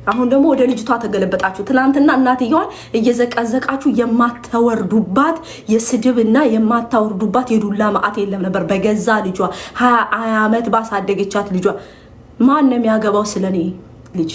አሁን ደግሞ ወደ ልጅቷ ተገለበጣችሁ። ትናንትና እናትየዋን እየዘቀዘቃችሁ የማታወርዱባት የስድብና የማታወርዱባት የዱላ መዓት የለም ነበር። በገዛ ልጇ 20 ዓመት ባሳደገቻት ልጇ። ማን ነው የሚያገባው ስለኔ ልጅ?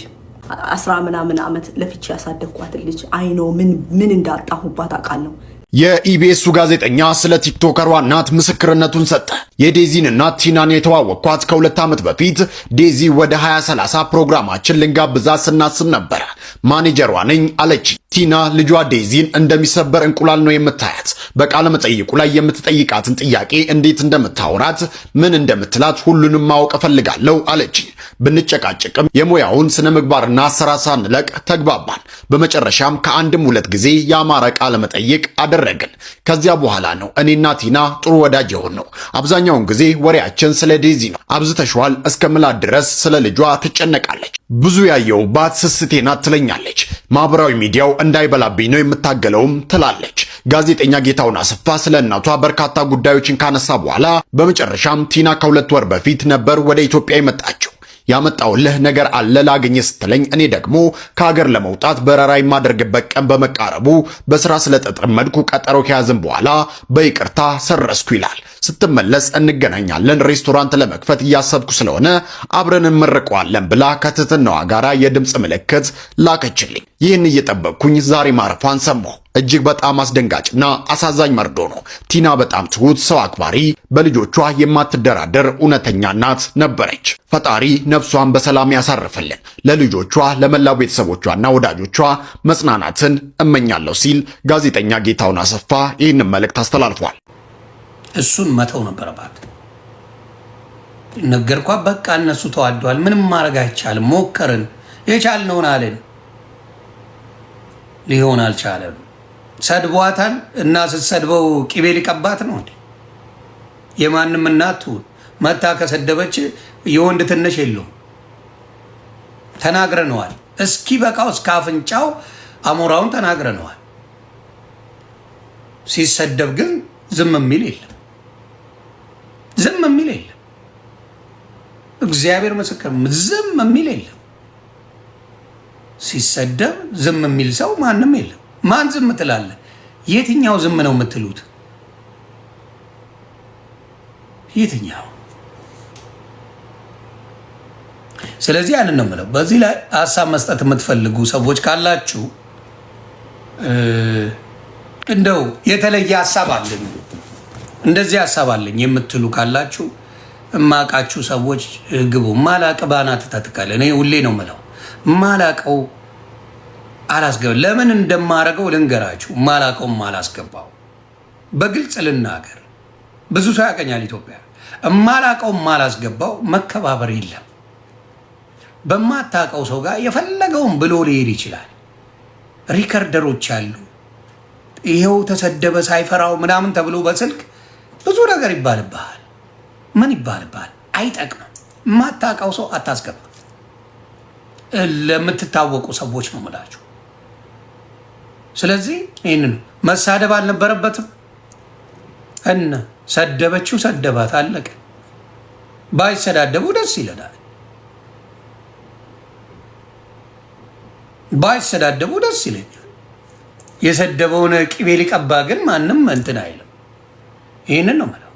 10 ምናምን ዓመት ለፍቼ ያሳደግኳትን ልጅ I know፣ ምን ምን እንዳጣሁባት አውቃለሁ። የኢቢኤሱ ጋዜጠኛ ስለ ቲክቶከሯ እናት ምስክርነቱን ሰጠ። የዴዚን እናት ቲናን የተዋወቅኳት ከ2 ዓመት በፊት ዴዚ ወደ 2030 ፕሮግራማችን ልንጋብዛት ስናስብ ነበረ። ማኔጀሯ ነኝ አለች። ቲና ልጇ ዴዚን እንደሚሰበር እንቁላል ነው የምታያት። በቃለ መጠይቁ ላይ የምትጠይቃትን ጥያቄ፣ እንዴት እንደምታወራት፣ ምን እንደምትላት ሁሉንም ማወቅ እፈልጋለሁ አለች። ብንጨቃጨቅም የሙያውን ስነ ምግባርና አሰራር ሳንለቅ ተግባባን። በመጨረሻም ከአንድም ሁለት ጊዜ ያማረ ቃለ መጠይቅ አደረግን። ከዚያ በኋላ ነው እኔና ቲና ጥሩ ወዳጅ የሆንነው። አብዛኛውን ጊዜ ወሬያችን ስለ ዴዚ ነው። አብዝተሽዋል እስከምላት ድረስ ስለ ልጇ ትጨነቃለች። ብዙ ያየውባት ስስቴ ናት ትለኛለች። ማህበራዊ ሚዲያው እንዳይበላብኝ ነው የምታገለውም ትላለች። ጋዜጠኛ ጌታሁን አሰፋ ስለ እናቷ በርካታ ጉዳዮችን ካነሳ በኋላ በመጨረሻም ቲና ከ2 ወር በፊት ነበር ወደ ኢትዮጵያ የመጣችው። ያመጣውልህ ነገር አለ ላግኝህ ስትለኝ እኔ ደግሞ ከሀገር ለመውጣት በረራ የማደርግበት ቀን በመቃረቡ በስራ ስለተጠመድኩ ቀጠሮ ከያዝን በኋላ በይቅርታ ሰረዝኩ ይላል። ስትመለስ እንገናኛለን፣ ሬስቶራንት ለመክፈት እያሰብኩ ስለሆነ አብረን እንመርቀዋለን ብላ ከትህትናዋ ጋራ የድምፅ ምልክት ላከችልኝ። ይህን እየጠበቅኩኝ ዛሬ ማረፏን ሰማሁ። እጅግ በጣም አስደንጋጭና አሳዛኝ መርዶ ነው። ቲና በጣም ትሁት፣ ሰው አክባሪ፣ በልጆቿ የማትደራደር እውነተኛ እናት ነበረች። ፈጣሪ ነፍሷን በሰላም ያሳርፍልን። ለልጆቿ፣ ለመላው ቤተሰቦቿና ወዳጆቿ መጽናናትን እመኛለሁ ሲል ጋዜጠኛ ጌታሁን አሰፋ ይህንን መልእክት አስተላልፏል። እሱን መተው ነበረባት። ነገርኳ። በቃ እነሱ ተዋደዋል። ምንም ማድረግ አይቻልም። ሞከርን፣ የቻልነውን አለን፣ ሊሆን አልቻለም። ሰድቧታል እና ስትሰድበው ቂቤ ሊቀባት ነው እንዴ? የማንም እናት ትሁን መታ ከሰደበች የወንድ ትንሽ የለውም። ተናግረነዋል። እስኪ በቃው እስከ አፍንጫው አሞራውን ተናግረነዋል። ሲሰደብ ግን ዝም የሚል የለም። ዝም የሚል የለም። እግዚአብሔር ምስክር፣ ዝም የሚል የለም። ሲሰደብ ዝም የሚል ሰው ማንም የለም። ማን ዝም ትላለህ? የትኛው ዝም ነው የምትሉት? የትኛው? ስለዚህ ያንን ነው የምለው። በዚህ ላይ ሀሳብ መስጠት የምትፈልጉ ሰዎች ካላችሁ፣ እንደው የተለየ ሀሳብ አለኝ፣ እንደዚህ ሀሳብ አለኝ የምትሉ ካላችሁ እማቃችሁ ሰዎች ግቡ። ማላቅ ባናት ተትከል። እኔ ሁሌ ነው የምለው፣ ማላቀው አላስገባ። ለምን እንደማረገው ልንገራችሁ። ማላቀውም አላስገባው በግልጽ ልናገር። ብዙ ሰው ያቀኛል ኢትዮጵያ። እማላቀው ማላስገባው መከባበር የለም። በማታውቀው ሰው ጋር የፈለገውን ብሎ ሊሄድ ይችላል። Recorder ኦች አሉ። ይሄው ተሰደበ ሳይፈራው ምናምን ተብሎ በስልክ ብዙ ነገር ይባልብሃል። ምን ይባልብሃል? አይጠቅምም። የማታውቀው ሰው አታስገባ። ለምትታወቁ ሰዎች ነው የምላችሁ። ስለዚህ ይህንን መሳደብ አልነበረበትም። እና ሰደበችው፣ ሰደባት፣ አለቀ። ባይሰዳደቡ ደስ ይለናል። ባይሰዳደቡ ደስ ይለኛል። የሰደበውን ቅቤ ሊቀባ ግን ማንም እንትን አይልም። ይህንን ነው የምለው።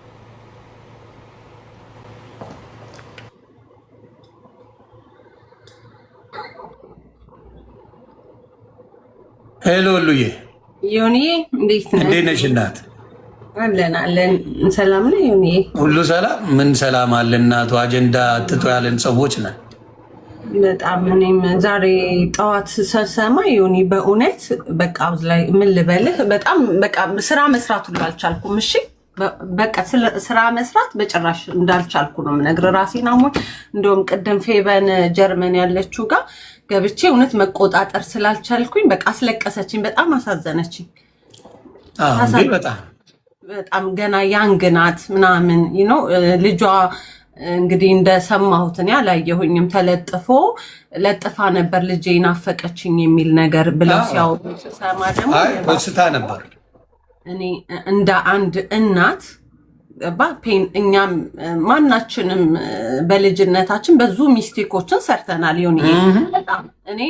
Hello ሉዬ። ዮኒዬ፣ እንዴት ነህ? እንዴት ነሽ እናት? አለን አለን። ሰላም ነው ዮኒዬ? ሁሉ ሰላም። ምን ሰላም አለ እናቱ? አጀንዳ ትቶ ያለን ሰዎች ነን። በጣም እኔም ዛሬ ጠዋት ስሰማ ዮኒ፣ በእውነት በቃ ላይ ምን ልበልህ፣ በጣም በቃ ስራ መስራት ሁሉ አልቻልኩም። እሺ በቃ ስራ መስራት በጭራሽ እንዳልቻልኩ ነው የምነግርህ። ራሴን አሞኝ እንደውም ቅድም ፌበን ጀርመን ያለችው ጋር ገብቼ እውነት መቆጣጠር ስላልቻልኩኝ በቃ አስለቀሰችኝ። በጣም አሳዘነችኝ። በጣም። በጣም ገና young ናት ምናምን። ልጇ እንግዲህ እንደሰማሁት፣ እኔ አላየሁኝም፣ ተለጥፎ ለጥፋ ነበር ልጄ ናፈቀችኝ የሚል ነገር ብለው ሲያወሩ ስሰማ ደግሞ ፖስታ ነበር። እኔ እንደ አንድ እናት ገባ pain እኛም ማናችንም በልጅነታችን ብዙ mistake ኦችን ሰርተናል። ዮኒ፣ በጣም እኔ